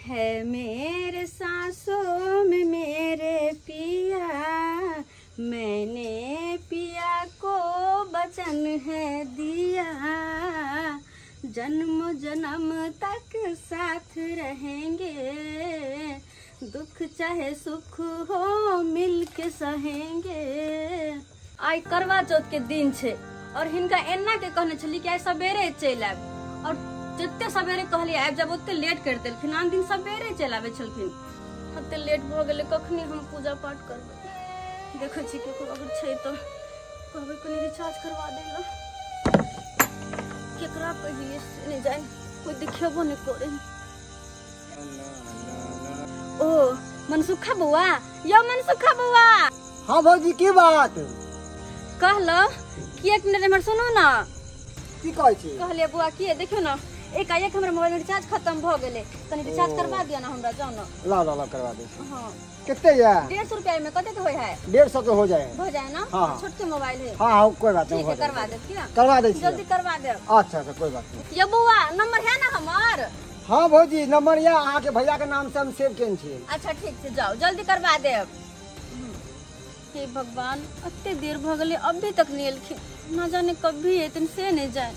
है मेरे सांसों में मेरे पिया, मैंने पिया को वचन है दिया, जन्म जन्म तक साथ रहेंगे, दुख चाहे सुख हो मिल के सहेंगे। आई करवा चौथ के दिन छे और हिनका एना के कहने छली कि आई सवेरे चलि आयब, और जते सवेरे कहली आबि जाब ओते लेट कर देलखिन। आन दिन सवेरे चलि आबै छलखिन, ओते लेट भऽ गेलै। कखनी हम पूजा पाठ करबै? देखै छी केकरो अगर छै तऽ कहबै कनि रिचार्ज करवा दै लए। केकरा कहिए से नहि जानि, कोइ देखेबो नहि करै। ओ मनसुखा बौआ, यौ मनसुखा बौआ। हाँ भौजी की बात? कहलो कि एक मिनट एम्हर सुनू ना। की कहै छी? कहलियै बौआ की देखियौ ना एकाएक हमर मोबाइल में रिचार्ज खत्म भ गेलै, तनी रिचार्ज करवा दिअ ना हमरा, जाउ ना। ला ला ला करवा दे। हां कितने या? 150 रुपया में कते के होय है? 150 के हो जाए। हो जाए ना? हाँ। छोटके मोबाइल है। हां हां कोई बात नहीं, ठीक है करवा दे, ठीक है करवा दे, जल्दी करवा दे। अच्छा अच्छा कोई बात नहीं। ये बौआ नंबर है ना हमर? हां भौजी नंबर या अहाँ के भैया के नाम से हम सेव केने छी। अच्छा ठीक छै, जाओ जल्दी करवा देब। हे भगवान, अते देर भ गेलै अभी तक नहीं एलखिन, ना जाने कभी एतन से नहीं जाए।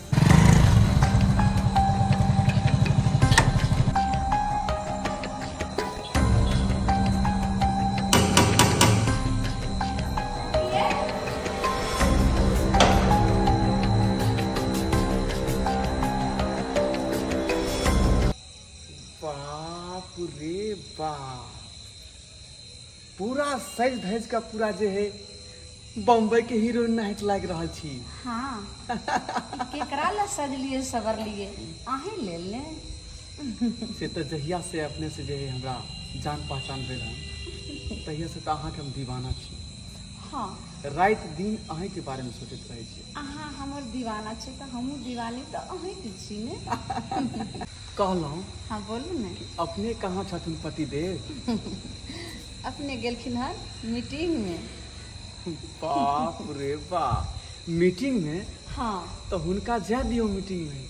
बाप रे बाप, पूरा सज धज का पूरा जे है बम्बई के हीरोइन नाइट लाग रहल छी। हाँ केकरा ला सजलिए सवरलिए अहीं ले ले। से तो जहिया से अपने से जे है हमरा जान पहचान भेल हन तहिया से तो अहाँ के हम दीवाना छी। हाँ रात दिन अहीं के बारे में सोचैत रहै छी। अहाँ हमर दीवाना छी तो हमहूँ दीवानी तो अहीं के छी ने। कहलहुँ। हाँ बोलू ने। अपने कहाँ छथुन पतिदेव? अपने गेलखिन हन मीटिंग में। बाप रे बाप, मीटिंग में? हाँ तो हुनका जा दियो मीटिंग में,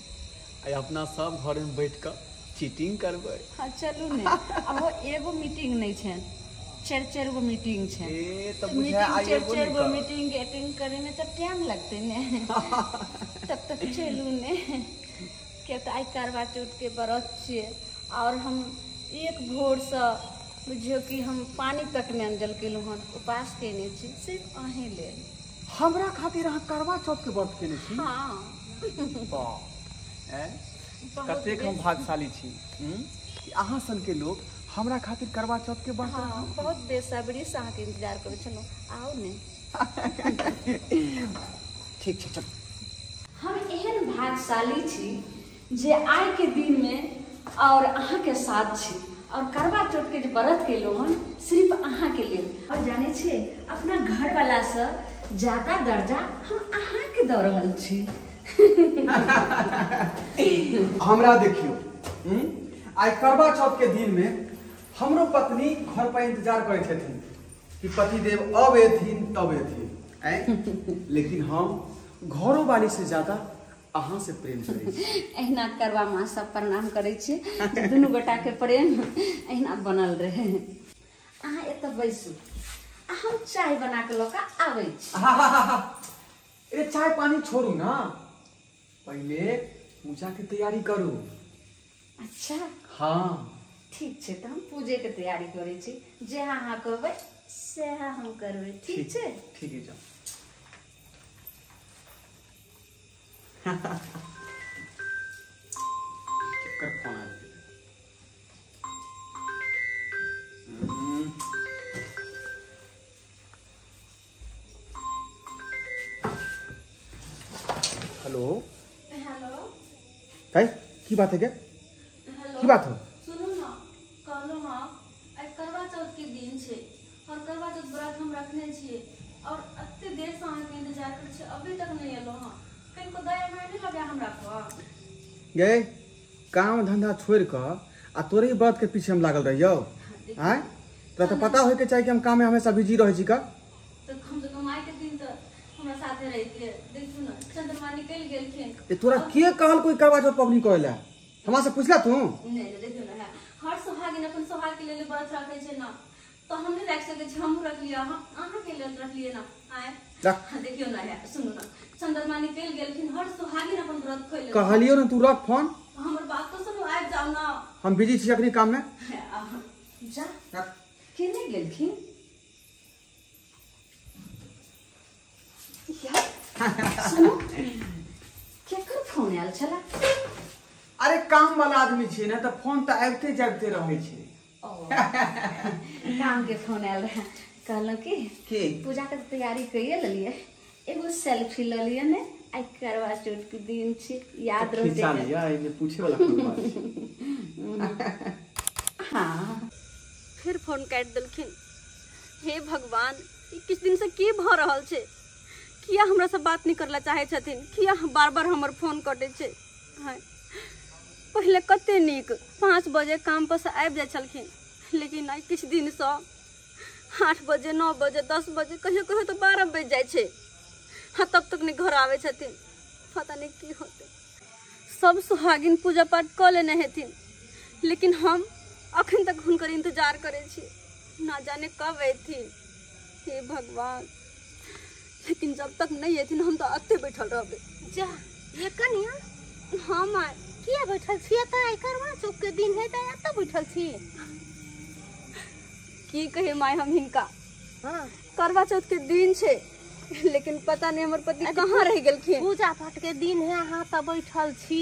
आ अपना सब घर में बैठ कर चीटिंग करबै। हाँ चलू ने। अब वो एगो मीटिंग नहीं छै, चार चार गो मीटिंग छै। ए तो मीटिंग चार चार गो मीटिंग अटेंड करे में तो टाइम लगते ने। तब तक चलू ने, क्या तो आई करवा चौथ के व्रत छियै और हम एक भोर से बुझियो कि हम पानी तक नहीं अंजल केलहुँ हन, उपास केने छी सिर्फ अहीं लेल। हमरा खातिर अहाँ करवा चौथ के व्रत केने छी? हाँ। कतेक हम भाग्यशाली छी कि अहाँ सन के लोग हमरा खातिर करवा चौथ के व्रत। हाँ बहुत बेसब्री से अहाँके इंतजार करै छलहुँ, आउ ने। ठीक छै चल। हम एहन भाग्यशाली छी जे आइ के दिन में और अहाँ के साथ छी और करवा चौथ के जे व्रत केलहुँ हन सिर्फ अहाँ के लेल। और जानै छियै अपना घर वाला से ज्यादा दर्जा हम अहाँ के दऽ रहल छी। हमरा देखियो आइ करवा चौथ के दिन में हमरो पत्नी घर पर इंतजार करै छथिन कि पतिदेव अब एथिन तब एथिन, लेकिन हम घरो वाली से ज्यादा अहाँ से प्रेम करै छी। एहिना करवा माँ सब प्रणाम करै छी, दुनू गोटा के प्रेम एहिना बनल रहे। अहाँ एतऽ बैसू, हम चाय बना के लऽ कऽ आबै छी। अरे चाय पानी छोड़ू ना, पहिले पूजा के तैयारी करू। अच्छा हाँ ठीक छै, तऽ हम पूजे के तैयारी करै छी, जे अहाँ कहबै सएह हम करबै। ठीक छै? ठीक है जाओ। फोन आ गेलै। हेलो हेलो, काय की बात है क्या? हेलो की बात हो? सुनू ना, कहलहुँ हाँ आइ करवा चौथ के दिन छै और करवा चौथ व्रत हम रखने छियै और एते देर से अहाँके इंतजार करै छियै, अभी तक नहीं एलहुँ हँ। कनिको दया माया नहि लगै हमरा पर? गे काम धंधा छोड़ कऽ आ तोरे ही व्रत के पीछे हम लागल रहियौ। आँय तोरा तऽ पता होय के चाही कि हम काम में हमेशा बिजी रहै छी का। तो कम से कम आइ के दिन तऽ हमरा साथे रहितियै। देखू ना चंद्रमा निकलि गेलखिन। ए तोरा के कहल कोई करवा चौथ पबनी करै लए? हमरा से पुछला तू? नहीं देखियो ना, हर सोहागिन अपन सोहाग के लेल व्रत रखै छै ना, तो हम नहीं रख सकै छी, हमहूँ रखलियै, अहाँ के लेल रखलियै ना। आय देखियौ ना, है सुनू ना, चंद्रमा निकलि गेलखिन, हर सोहागिन अपन व्रत खोलि लेलखिन। कहलियौ ना तू रख फोन। हमर बात तो सुनू, आबि जाउ ना। हम बिजी छी अखनी काम में। जा केने गेलखिन? सुनू, केकर फोन आयल छला? अरे काम वाला आदमी छी ने, तऽ फोन तऽ आबिते जाबिते रहै छै। काम के फोन आयल रहे, कहलहुँ कि पूजा के तैयारी कइए लेलियै, एगो सेल्फी लऽ लिअ ने, आइ करवा चौथ के दिन छी, याद रहतै। एहिमे पूछे वाला कोन बात छै? हाँ। फिर फोन काटि देलखिन। हे भगवान, ई किछु दिन से की भऽ रहल छै? किया हमरा से बात नहीं करला चाहे छथिन? किया बार बार हमर फोन कटै छै? हाँ, पहिले कते नीक 5 बजे काम पर से आबि जाइ छलखिन, लेकिन आइ किछु दिनसँ 8 बजे, 9 बजे, 10 बजे, कहियो कहियो तऽ 12 बजि जाइ छै। हाँ, तब तक नहीं घर आबै छथिन। पता नहीं की होतै। सब सुहागिन पूजा पाठ कऽ लेने हेथिन, लेकिन हम अखन तक हुनकर इंतजार करै छी, ना जाने कब अयथिन। हे भगवान, लेकिन जब तक नहीं अयथिन हम तो अते बैठल रहबै। जा ये कनिया। हाँ माय। किया बैठल छी? तऽ आइ करवा चौथ के दिन है, तऽ एतऽ बैठल छी? की कहे माय हम हिनका। हाँ, करवा चौथ के दिन छै, लेकिन पता नहीं हमर पति कहाँ रह गेलखिन। पूजा पाठ के दिन है, अहाँ तऽ बैठल छी,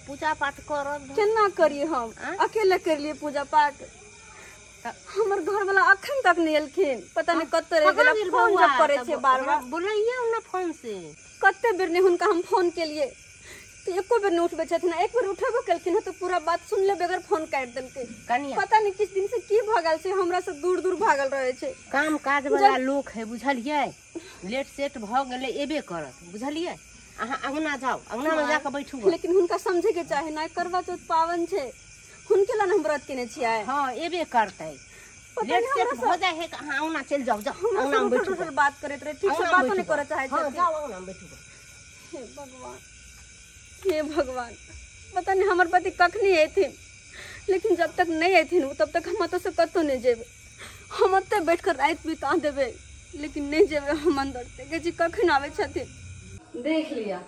पूजा पाठ करब। केना करिए हम? अकेले कर लिए पूजा पाठ। हमर घर वाला अखन तक नहीं एलखिन, पता नहीं कतऽ रह गेल। फोन जब करे छै बार बार, बोलैयौ ना फोन से। कते बेर ने हुनका हम फोन केलिए तो एको बेर नहीं उठबै छथिन। एक बेर उठेबो केलखिन तऽ पूरा बात सुनले बगैर फोन काटि देलकै। पता नहीं किस दिन से की भऽ गेल छै, हमरा से दूर दूर भागल रहै छै। काम काज वाला लोक है, बुझलियै? लेट सेट भऽ गेलै, एबे करत, बुझलियै? अहाँ अंगना जाउ, अंगना में जाके बैठू। लेकिन हुनका समझे के चाही ना, करवा चौथ पावन छै, हुनके ला हम व्रत केने छियै। हाँ, एबे करतै। लेट सेट भऽ जाइ है, अहाँ अंगना चलि जाउ, जाउ अंगना में बैठू। बात करैत रहे, ठीक से बातो नहीं करऽ चाहै छथिन। जाउ अंगना में बैठू। हे भगवान, हे भगवान, पता नहीं हमर पति कखनी अयथिन, लेकिन जब तक नहीं अयथिन तब तक हम ओतऽ से कतहु नहीं जेबै। हम ओतऽ बैठ कर राति बिता देबै, लेकिन नहीं जेबै हम अंदर। देखै छी कखन आबै छथिन। देख लिअ,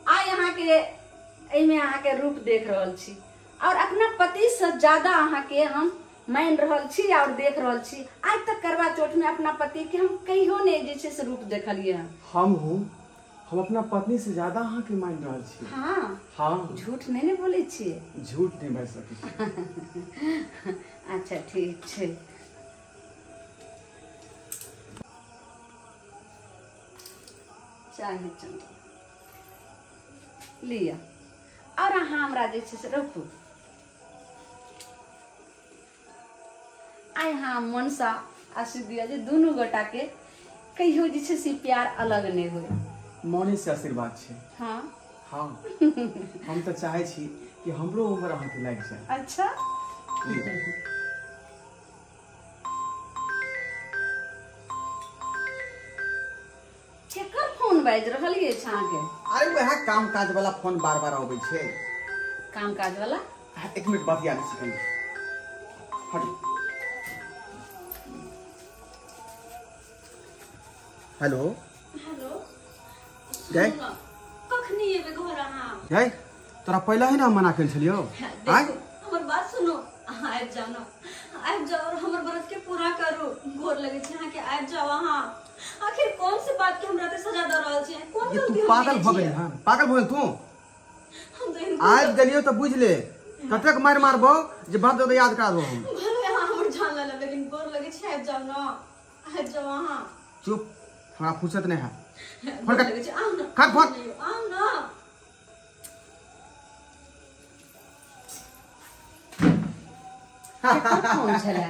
आइ अहाँके एहिमे अहाँके रूप देख रहल छी, और अपना पति से ज्यादा अहाँके हम मान रहल छी और देख रहल छी। आज तक करवा चौथ में अपना पति के हम कहियो नहीं जे छै से रूप देखलियै हन। हम अपना पत्नी से ज्यादा अहाँ के मान रहल छी। हाँ हाँ, झूठ नहीं ने बोलै छियै? झूठ नहीं बाजि सकै छी। अच्छा ठीक छै। चाहे चंद्र लिअ, और अहाँ हमरा जे छै से रखू। आइ अहाँ मनसँ आशीष दिअ जे दुनू गोटा के कहियो जे छै से प्यार अलग नहि होय। मौनी से आशीर्वाद छै। हाँ हाँ, हम तऽ चाहै छी कि हमरो उम्र अहाँके लागि जाय। अच्छा, केकर फोन बाजि रहल अछि अहाँके? अरे वएह काम काज वाला फोन बार बार अबै छै। काम काज वाला? एक मिनट बतिया लै छी कनी। हटू। हेलो हेलो, जय, कखनी एबै घर अहाँ? जय, तोरा पहिले ही ना मना केने छलियौ। हमर बात सुनू, अहाँ आबि जाउ ना, आबि जाउ और हमर व्रत के पूरा करू। गोर लगै छी अहाँके, आबि जाउ अहाँ। आखिर कौन से बात के हमरा ते सजा दऽ रहल छी? कोन गलती तू पागल भऽ गेल? हां, पागल भऽ गेल तू। हम तो आबि गेलियौ तऽ बुझि ले, कतेक मारि मारबौ जे बाप दादा याद करा देबौ हम। भले अहाँ हमर जान लऽ लेब, लेकिन गोर लगै छी, आबि जाउ ना, आबि जाउ अहाँ। चुप, हमरा फुर्सत नहीं है। फोन काट, काट फोन। आउ ना। फोन छलै?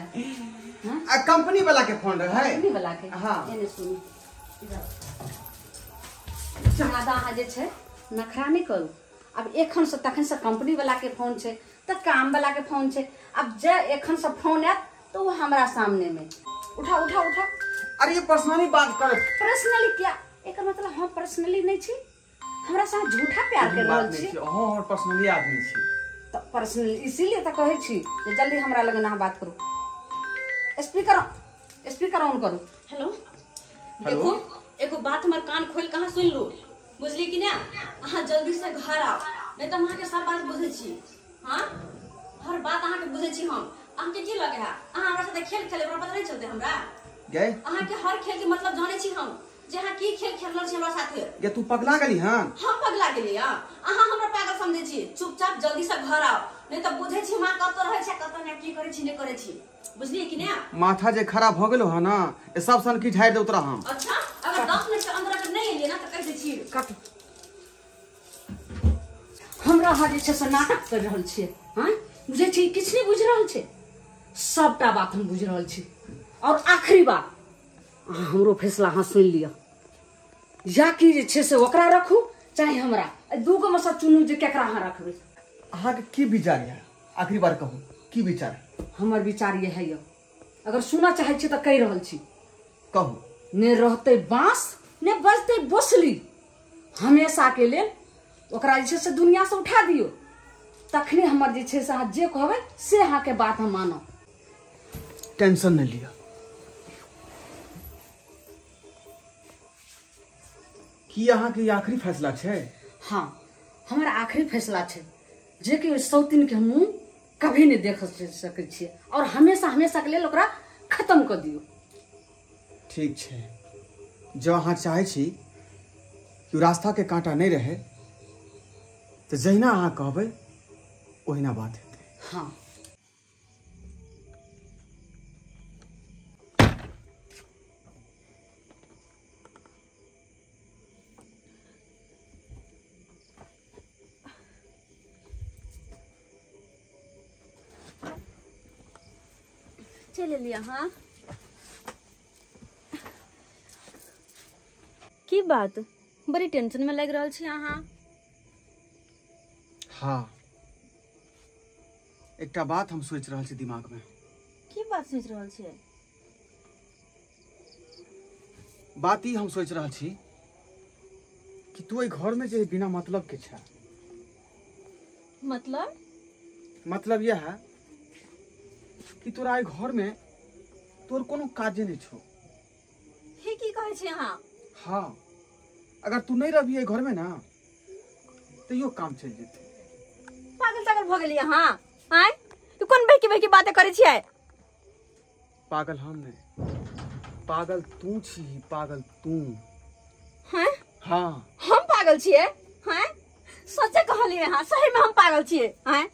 आ कंपनी वाला के फोन रहे। कंपनी वाला के? हाँ। एने सुनू, ज्यादा अहाँ जे छै नखरा नहि करू। अब एखन से तखन से कंपनी वाला के फोन छै तऽ काम वाला के फोन छै। अब जे एखन से फोन आयत तऽ ओ हमरा सामने में उठा उठा उठा। अरे ये पर्सनली बात कर। पर्सनली क्या? एकर मतलब हम पर्सनली नहीं छी, हमरा साथ झूठा प्यार कर रहल छी। अहाँ हमर पर्सनली आदमी छी। तऽ पर्सनली इसीलिए तऽ कहै छी जे जल्दी हमरा लग अहाँ बात करू। स्पीकर स्पीकर ऑन करू। हेलो, देखो एगो बात हमर कान खोल कहाँ सुन लू, बुझली कि ना? अहाँ जल्दी से घर आओ, नहीं तो हम अहाँके सब बात बुझै छी। हाँ, हर बात अहाँके बुझै छी हम। अहाँके की लगे है अहाँ हमरा साथे खेल खेले, पता नहीं चलते हमरा गए? अहाँके हर खेल के मतलब जानै छी हम, जे अहाँ की खेल खेल छी हमरा साथे। गे तू पगला गेली? हां हम पगला गेली? अहाँ हमरा पागल समझै छी। चुपचाप जल्दी से घर आओ, नहीं तो बुझै छी हम कतऽ रहै छी कतऽ नहि, की करै छी नहि करै छी, बुझलियै कि ना? माथा जे खराब हो गेलो है ना, ए सब सन की झाड़ि दे तोरा हम। अच्छा, अगर 10 मिनट के अंदर अगर नहीं एलियै ना तऽ कहि दै छी कट। हमरा अहाँ जे छै से नाटक कर रहल छियै। हाँ बुझै छी, किछु नहि बुझि रहल छै, सबटा बात हम बुझि रहल छी। और आखिरी बात, अहाँ हमरो फैसला अहाँ सुनि लिअ, या कि जे छै से ओकरा रखू चाहे हमरा, दूगो मे सँ चुनू जे केकरा अहाँ रखबै। अहाँके की विचार यऽ? आखिरी बार कहू की विचार? हमर विचार यह है, अगर सुनऽ चाहै छी तऽ कहि रहल छी। कहू। ने रहतै बाँस ने बजतै बोसली, हमेशा के लेल ओकरा जे छै से दुनिया से उठा दियौ, तखने हमर जे छै से अहाँ जे कहबै से अहाँके बात हम मानब। टेंशन नहीं लिया। की अहाँके आखिरी फैसला छै? हाँ, हमर आखिरी फैसला छै जे कि सौतीन के हम मुँह कभी नहीं देख सकै छियै, और हमेशा हमेशा के लेल ओकरा खत्म कर दियौ। ठीक छै, जँ अहाँ चाहै छी कि रास्ता के कांटा नहीं रहे तऽ जहिना अहाँ कहबै ओहिना बात हेतै। हाँ चलि एलियै अहाँ। की बात, बड़ी टेंशन में लागि रहल छी अहाँ? हाँ, एकटा बात हम सोचि रहल छी दिमाग में। की बात सोचि रहल छी? बात ई हम सोचि रहल छी कि तू एहि घर में जे बिना मतलब के छै। मतलब? मतलब यह है कि तोरा एहि घर में तोर कोनो काजे नहीं छौ। हे की कहै छी अहाँ? हाँ, अगर तू नहीं रहबी एहि घर में ना तैयो काम चलि जेतै। पागल तागल भऽ गेलियै अहाँ? आँय, कोन बहकी बहकी बातें करै छियै? पागल हम नहीं, पागल तू छी, पागल तू। हैं? हाँ हम पागल छियै? हैं, सच्चे कहलियै अहाँ, सही में हम पागल छियै। हैं,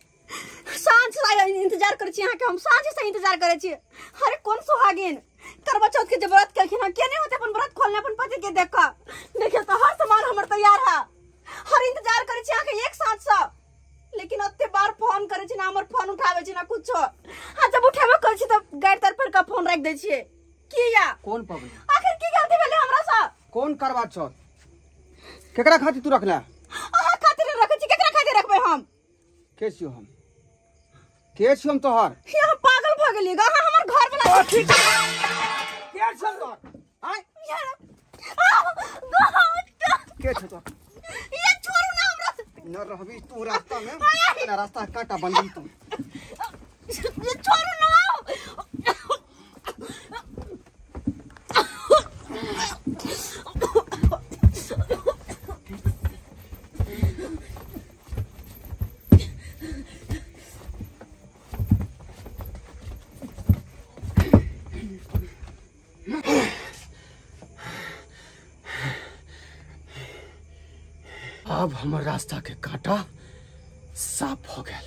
साँझ से इंतजार करै छी अहाँके, हम साँझ से इंतजार करै छी। अरे कोन सुहागिन करवा चौथ के जे व्रत केलखिन हँ, के नहीं होते अपन व्रत खोलने अपन पति के देख कऽ? देखियौ तऽ हर सामान हमर तैयार है, हर इंतजार करै छी अहाँके एक साँझ से, लेकिन ओते बार फोन करै छी ना हमर फोन उठाबै छी ना कुछो। हाँ जब उठेबो करै छी तऽ गाड़ि तर पर का फोन राखि दै छियै। की या कोन पबनी? आखिर की गलती भेलै हमरा से? कोन करवा चौथ केकरा खातिर तू रखला? अहाँ खातिर रखै छी, केकरा खातिर रखबै हम? के छियौ हम? के छियौ हम तोहर? हे हम पागल भऽ गेलियै ग, अहाँ हमर घर वाला छी। के छियौ तोहर? आय के छियौ तोहर? ये छोड़ू ना हमरा। न रहबी तू रास्ता में, ना रास्ता काटा बन तू। ये छोड़ू ना। अब हमर रास्ता के कांटा साफ हो गेल।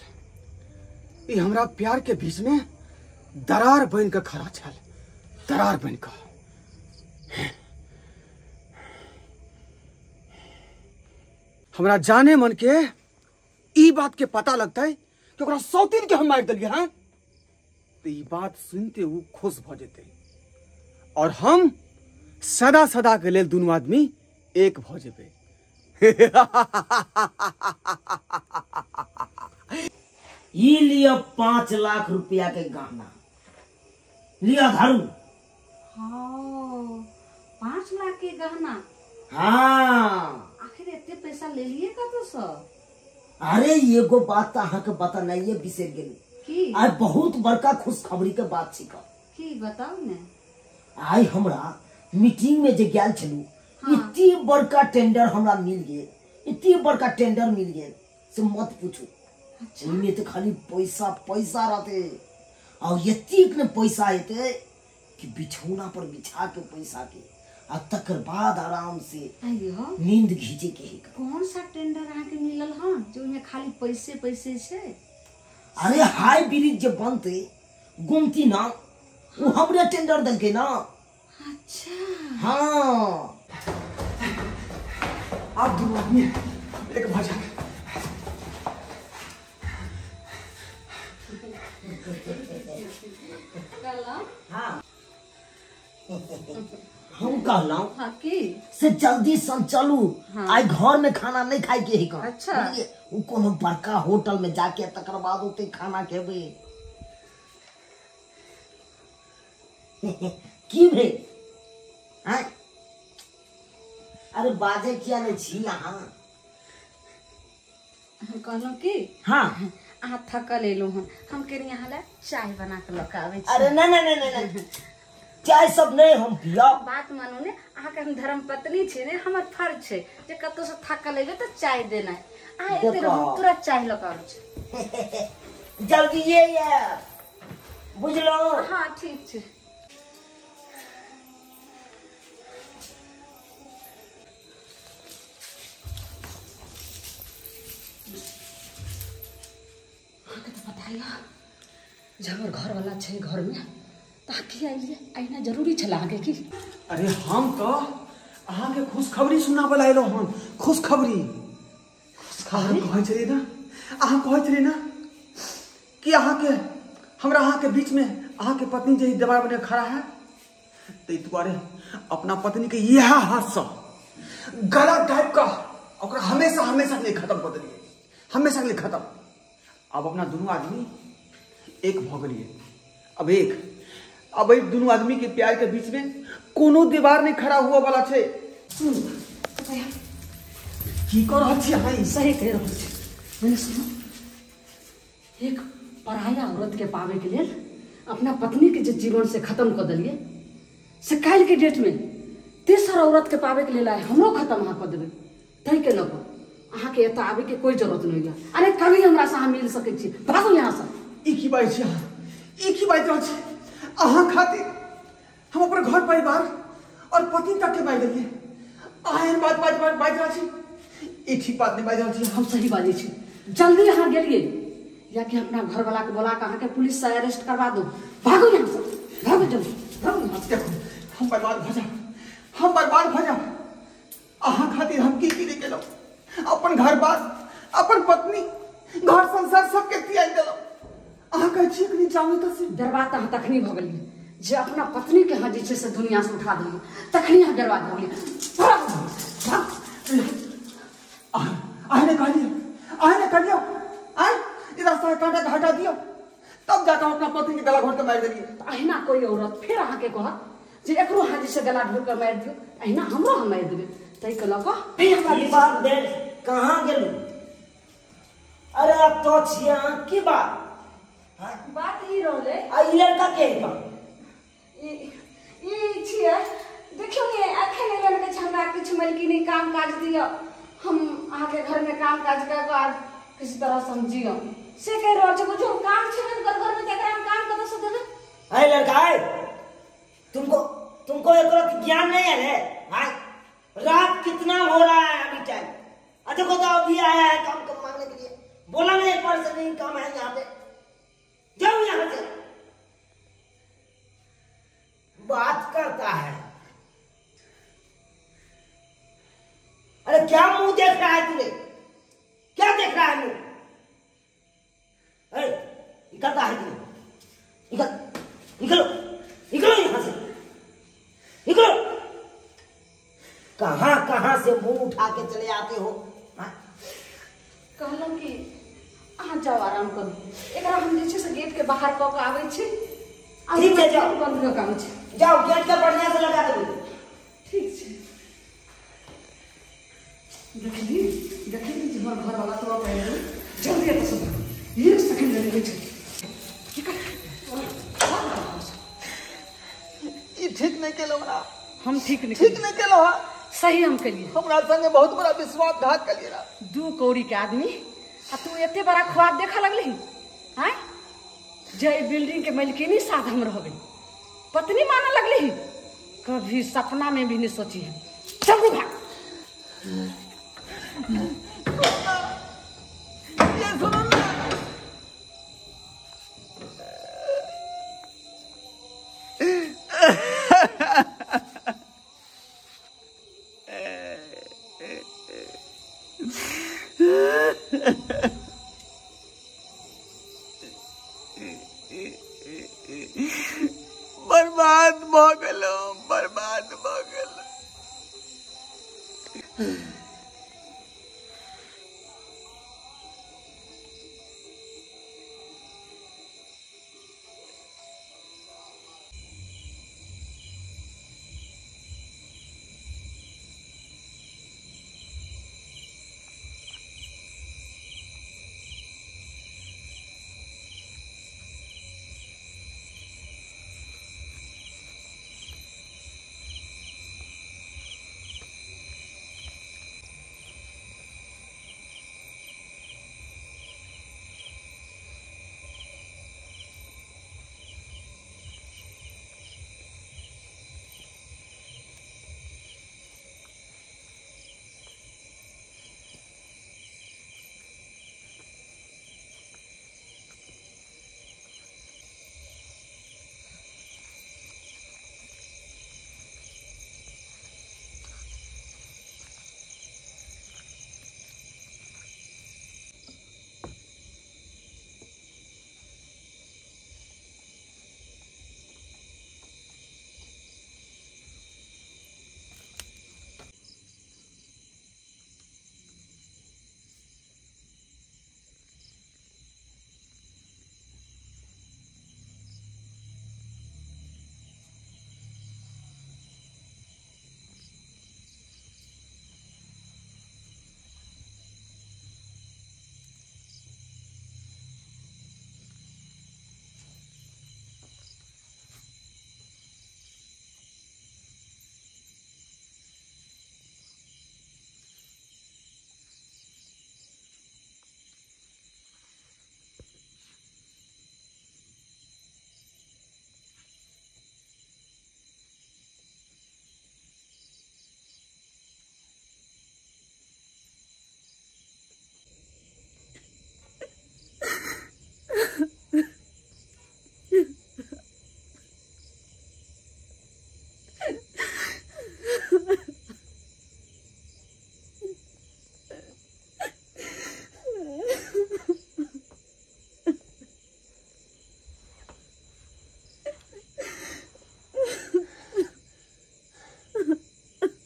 ई हमरा प्यार के बीच में दरार बन के खड़ा छल, दरार बन के। हमरा जाने मन के ई बात के पता लगतै कि ओकरा सौतीन के हम मारि देलियै। हैं तो ई बात सुनते उ खुश भ जेतै और हम सदा सदा के लेल दुनू आदमी एक भ जेबै। ई लिया 5 लाख रुपया के गहना लिया धरू। हाँ, 5 लाख के गहना? हाँ। आखिर इतने पैसा ले लिए का तो सर? अरे एगो बात त अहाँ के बतनाइए बिसरि गेलू। की? आइ बहुत बड़का खुशखबरी के बात छिका। की बताउ ने? आइ हमरा मीटिंग में जे गेल छलू, इतनी बड़का टेंडर हमरा मिल गेल, इतनी बड़का टेंडर मिल गेल से मत पूछू। अच्छा। ओहिमे तो खाली पैसा पैसा रहते और एतेक ने पैसा हेतै कि बिछौना पर बिछा के पैसा के आ तकर बाद आराम से नींद घीचे के ही। कौन सा टेंडर अहाँ के मिलल हन जो ओहिमे खाली पैसे पैसे छै? अरे हाई ब्रिज जे बनते गुमती ना, वो हमरे टेंडर देलकै ना। अच्छा। हाँ। आप दोनों आदमी एक भऽ जाए। हाँ। हम कहलहुँ हाँ की से जल्दी से चलू। हाँ। आइ घर में खाना नहीं खाए के ही। अच्छा। वो कोनो बड़का होटल में जाके तकर बाद ओते खाना खेबै। की भेल? अरे बाजे किया नहीं छी अहाँ? हम कहलहुँ की हाँ अहाँ थकल एलहुँ हन, हम कनि अहाँ लए चाय बना के लऽ के आबै छी। अरे ना ना ना ना ना, चाय सब नहीं हम पियब। बात मानू ने, अहाँके हम धर्मपत्नी छी ने, हमर फर्ज छै जे कतौ से थकल एबै तऽ चाय देनाइ। अहाँ एते रहू, तुरंत चाय लऽ के आबै छी। जल्दी ये यार, बुझलहुँ? हाँ ठीक छै। अहाँके तऽ पता यऽ जे हमर घरवला छै घरमे, तऽ की अयलियै? अहिना जरूरी छलै अहाँके की? अरे हम तो अहाँके खुशखबरी सुनाबऽ लए अयलहुँ हन। खुशखबरी। अहाँ कहै छलियै ना, अहाँ कहै छलियै ना कि अहाँके हमरा अहाँके बीच में अहाँके पत्नी जे दीवार बने खड़ा है, ताहि दुआरे अपना पत्नी के इएह हाथसँ गला दाबि कऽ ओकरा हमेशा हमेशा के लिए खत्म कऽ देलियै, हमेशा के लिए खत्म। अब अपना दुनू आदमी एक भऽ गेलियै। अब एक अब एहि दुनू आदमी के प्यार के बीच में कोनो दीवार नहीं खड़ा हुआ वाला छै। की कऽ रहल छी अहाँ? सही कहि रहल छी। मैंने सुनो, एक पराया औरत के पावे के लेल अपना पत्नी के जे जीवन से खत्म कऽ देलियै, से काल्हि के डेट में तेसर औरत के पावे के लेल आइ हमरो खत्म अहाँ कऽ देबै। ताहि के लऽ कऽ अहाँके एतऽ आबे के कोई जरूरत नहीं है। अरे कभी हमरा से अहाँ मिल सकै छी, भागू यहाँ से। ई की बाजै छी अहाँ? ई की बाजि रहल छी अहाँ? खातिर हम अपन घर परिवार और पति तक के बाजि देलियै, अहाँ एहन बात बाजि बाजि रहल छी? ई ठीक बात नहीं बाजि रहल छी। हम सही बाजै छी। जल्दी अहाँ गेलियै या कि अपना घरवाला के बोला के अहाँके पुलिस से अरेस्ट करवा दो। भागू यहाँ से, भागू जल्दी, भागू यहाँ से। देखो हम बर्बाद भऽ जाब, हम बर्बाद भऽ जाब। अहाँ खातिर हम की की नहीं केलहुँ, अपन घर बार, अपन पत्नी, घर संसार सबके त्यागि देलहुँ। अहाँ कहै छियै कनि जाउ तऽ से। बर्बाद अहाँ तखनी भऽ गेलियै जे अपना पत्नी के अहाँ जे छै से दुनिया से उठा देलियै, तखनी अहाँ बर्बाद भऽ गेलियै। अहाँ ने कहलियै, अहाँ ने कहलियै आँय ई रास्ता के कांटा के हटा दियौ, तब जाकऽ हम अपना पत्नी के गला घोट के मारि देलियै। तऽ अहिना कोई औरत फेर अहाँके कहत जे एकरो अहाँ जे छै गला घोट के मारि दियौ, अहिना हमरो अहाँ मारि देबै। ताहिके लऽ कऽ की बात भेल? कहाँ गेलू? अरे अब तो छियै अहाँ, की बात? बात ई रहलै। आ ई लड़का के है? ई छियै, देखियौ ने अखन एलै ने, हमरा किछु मलकिनी काम काज दिअ, हम अहाँके घरमे काम काज कऽ कऽ आज किसी तरह से हम जियब, से कहि रहल छै। बुझू काम छै ने घर घरमे, तऽ एकरा हम काम कतऽ से देबै? अरे लड़का है, तुमको तुमको एक ज्ञान नहीं है रे? रात कितना हो रहा है अभी टाइम? देखो तो अभी आया है काम कम मांगने के लिए, बोला नहीं एक बार से नहीं काम है यहाँ पे, जाओ यहाँ से। बात करता है। अरे क्या मुंह देख रहा है तूने? क्या देख रहा है मुंह? अरे निकलता है तूने, निकल निकलो निकलो यहाँ से, निकलो। कहाँ कहाँ से मुंह उठा के चले आते हो? कहलहुँ कि अहाँ जाउ आराम करू, एकरा हम जे छै से गेट के बाहर कऽ के आबै छी। ठीक छै, जाउ, बंद कऽ के आबै छी। जाउ, गेट के बढ़िया से लगा देबै। ठीक छै। देखली देखली जे हमर घर वाला तोरा पहले जल्दी एतऽ से भाग, एक सेकंड नहीं होइ छै। निकल। ई ठीक नहीं केलौ हमरा। हम ठीक नहीं, ठीक नहीं केलौ। सही हम केलिए, हमरा संगे बहुत बड़ा विश्वासघात केलिए रा। 2 कौड़ी के आदमी आ तू एते बड़ा ख्वाब देखऽ लगली आय, जे बिल्डिंग के मालिकिनी साथ हम रहबे, पत्नी मानऽ लगली, कभी सपना में भी नहीं सोची है। चल भाग। ये सुनो ना, बर्बाद भ गेलौ, बर्बाद भ गेलौ।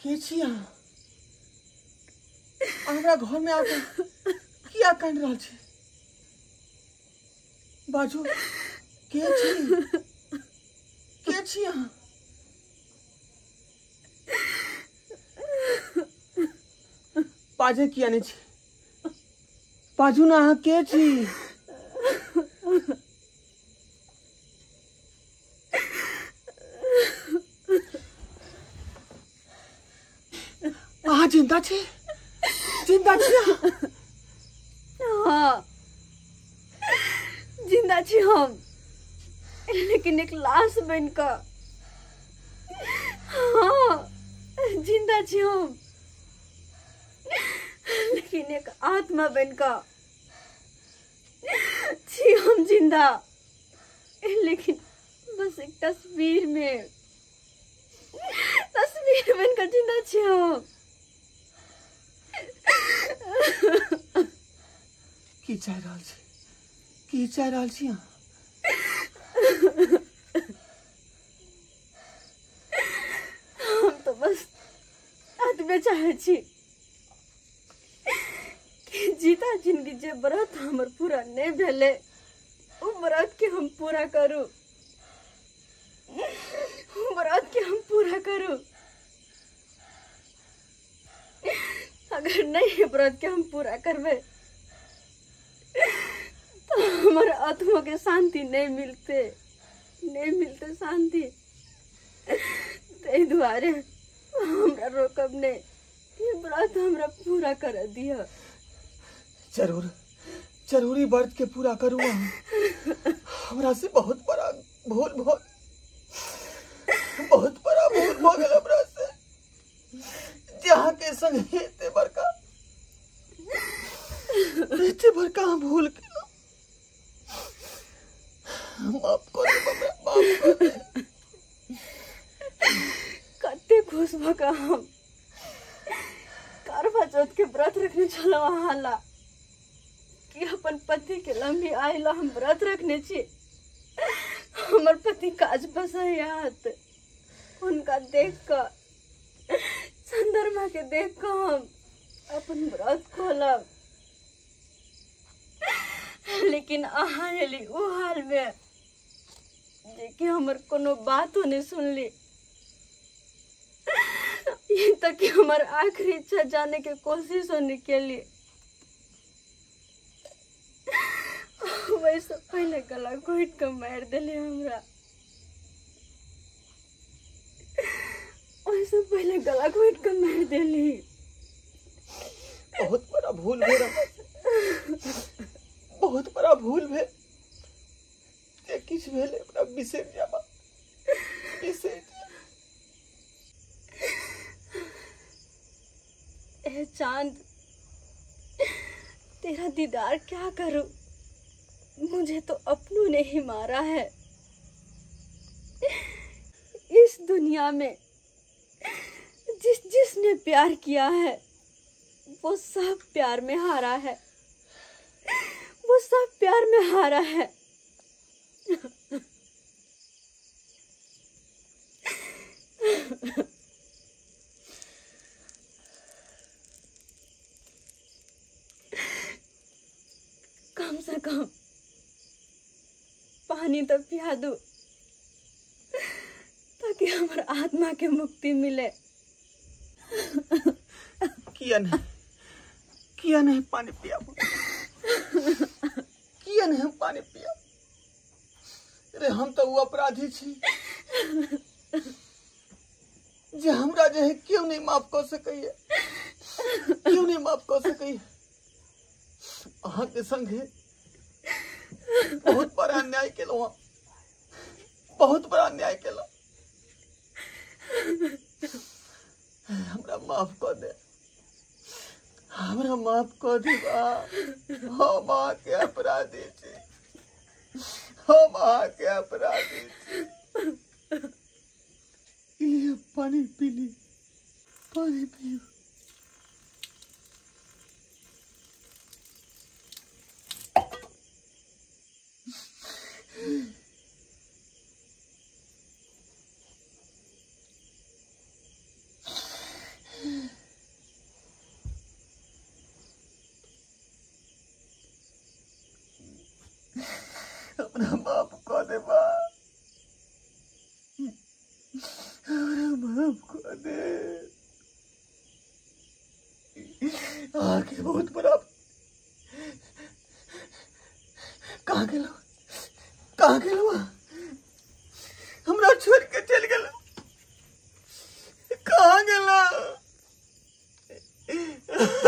के छी अहाँ? हमरा घर में आके किया कानि रहल छी? बाजू, के छी? के छी अहाँ? बाजे किया नहीं छी? बाजू ना, अहाँ के छी? अहाँ जिंदा छी? जिंदा छी? हाँ जिंदा छी हम, लेकिन एक लाश बन कऽ। हाँ जिंदा छी हम, लेकिन एक आत्मा बन कऽ छी हम जिंदा, लेकिन बस एक तस्वीर में, तस्वीर बन कऽ जिंदा छी हम। की चाहि रहल छी? की चाहि रहल छी अहाँ? हम तो बस एतबे चाहै छी कि जीता जिंदगी जे व्रत हमर पूरा नहीं भेलै, ओ व्रत के हम पूरा करू, व्रत के हम पूरा करू। अगर नहीं व्रत के हम पूरा करबै तो हमर आत्मा के शांति नहीं मिलते, नहीं मिलते शांति। ताहि दुआरे हमरा रोकब नहीं, ई व्रत हमरा पूरा कर दिया। जरूर जरूरी व्रत के पूरा करू। हमरा से बहुत बड़ा भूल भो, बहुत बड़ा भूल भ गेल हमरा से, जहाँ के संग एते बड़का हम भूल केलहुँ। माफ कर दे हमरा, माफ कर दे। कते खुश भ के हम करवा चौथ के व्रत रखने छलहुँ अहाँ ला कि अपन पति के लंबी आइला हम व्रत रखने छी। हमर पति काज बसैयात, उनका देख कऽ, चंद्रमा के देख कऽ हम अपन व्रत खोलब, लेकिन अहाँ एली ओ हाल में जे कि हमर कोनो बातो नहीं सुनली। ये तक कि हमर आखिरी इच्छा जाने के कोशिश नहीं केली। वैसे पहले गला घोट के मार दिले हमरा, वैसे पहले गला घोट के मार दिली। बहुत बड़ा भूल भेल, बहुत बड़ा भूल भेल। जे किछु भेल हमरा बिसरि जाबा, बिसरि जा। ए चांद, तेरा दीदार क्या करूं, मुझे तो अपनों ने ही मारा है। इस दुनिया में जिस जिसने प्यार किया है वो सब प्यार में हारा है, वो सब प्यार में हारा है। कम से कम पानी तो पिया दो ताकि हमार आत्मा के मुक्ति मिले। किया नहीं पानी पिया, किया नहीं हम पानी पिया। अरे हम तो वो अपराधी छी जे हमरा जे है क्यों नहीं माफ कर सकैया, क्यों नहीं माफ कर सकैया। अहाँ के संगे बहुत बड़ा अन्याय केलहुँ, बहुत बड़ा अन्याय केलहुँ। हमरा माफ कर दे, हमरा माफ कर दे। हम अहाँके अपराधी छी, हम अहाँके अपराधी छी। लिअ पानी पी ली, पानी पियू। अपना बाप को दे बा, अपना बाप को दे। आके बहुत बड़ा कहाँ गेलो, कहाँ गेलो, हमरा छोड़ के चल गेलो, कहाँ गेलो,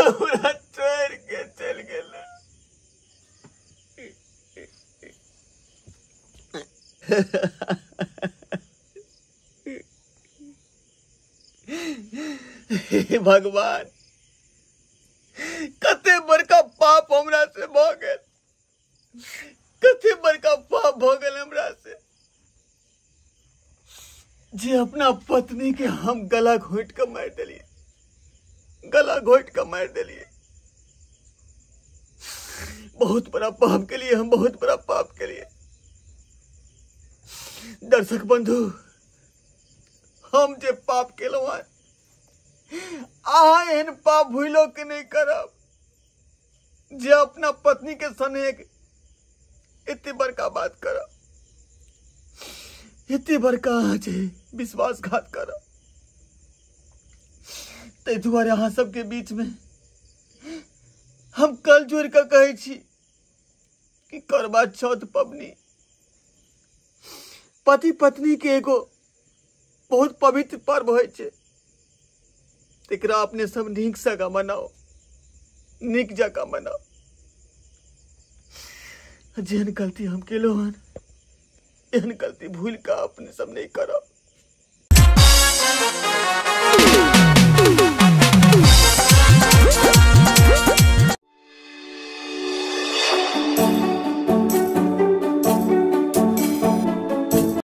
हमरा छोड़ के चल गेलो। हे भगवान, कते बड़का पाप हमरा से भ गेल, कते बड़का पाप भ गेल हमरा से, जे अपना पत्नी के हम गला घोट के मार देलिए, गला घोट के मार देलिए। बहुत बड़ा पाप के लिए हम, बहुत बड़ा पाप के लिए। दर्शक बंधु, हम जे पाप केलहुँ हन, अहाँ एहन पाप भूलो के नहीं करब जे अपना पत्नी के संगे एते बड़का बात करब, एते बड़का जे विश्वासघात करब। ताहि दुआरे अहाँ सबके बीच में हम कल जोड़ के कहै छी कि करवा चौथ पबनी पति पत्नी के एगो बहुत पवित्र पर्व होइ छै। तेकरा अपने सब नीक जकाँ मनाओ, नीक जकाँ मनाओ। जेहन गलती हम केलहुँ हन एहन गलती भूल के अपने सब नहीं करब।